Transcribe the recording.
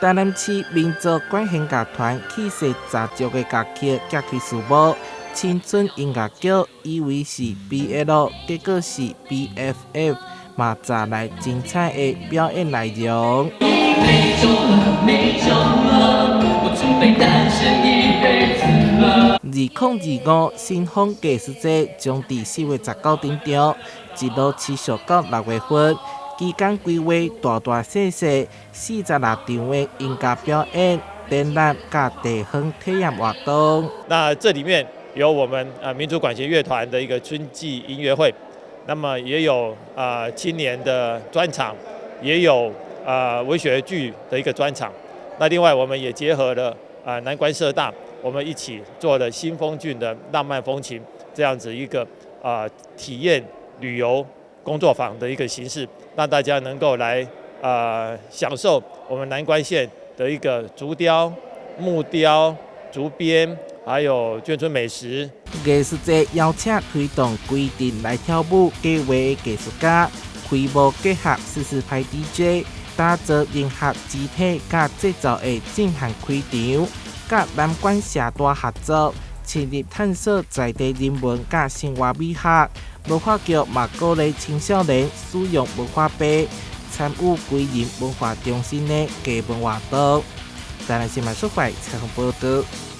台南市民族管弦樂團氣勢十足的樂曲揭開序幕，青春音樂劇以為是 BL，結果是 BFF，嘛帶來精彩的表演內容。沒救了，沒救了，我準備單身一輩子了。2025新豐藝術節將佇4月19登場，一路持續到6月份，期間規劃大大細細46場的音樂表演、展覽佮地方體驗活動。那這裡面有我們啊民族管弦樂團的一個春季音樂會，那麼也有啊青年的專場，也有啊文學劇的一個專場。那另外我們也結合了啊南關社大，我們一起做了新豐郡的浪漫風情這樣子一個啊體驗旅遊工作坊的一個形式，讓大家能夠來啊享受我們南關縣的一個竹雕、木雕、竹編，還有眷村美食。藝術節邀請推動規定來跳舞計劃的藝術家，開幕結合40拍 DJ，打造融合肢體佮節奏的震撼開場，佮南關社大合作，深入探索在地人文佮生活美學。文化局嘛鼓勵青少年使用文化幣參與歸仁文化中心的藝文活動。台南新聞出發採訪報導。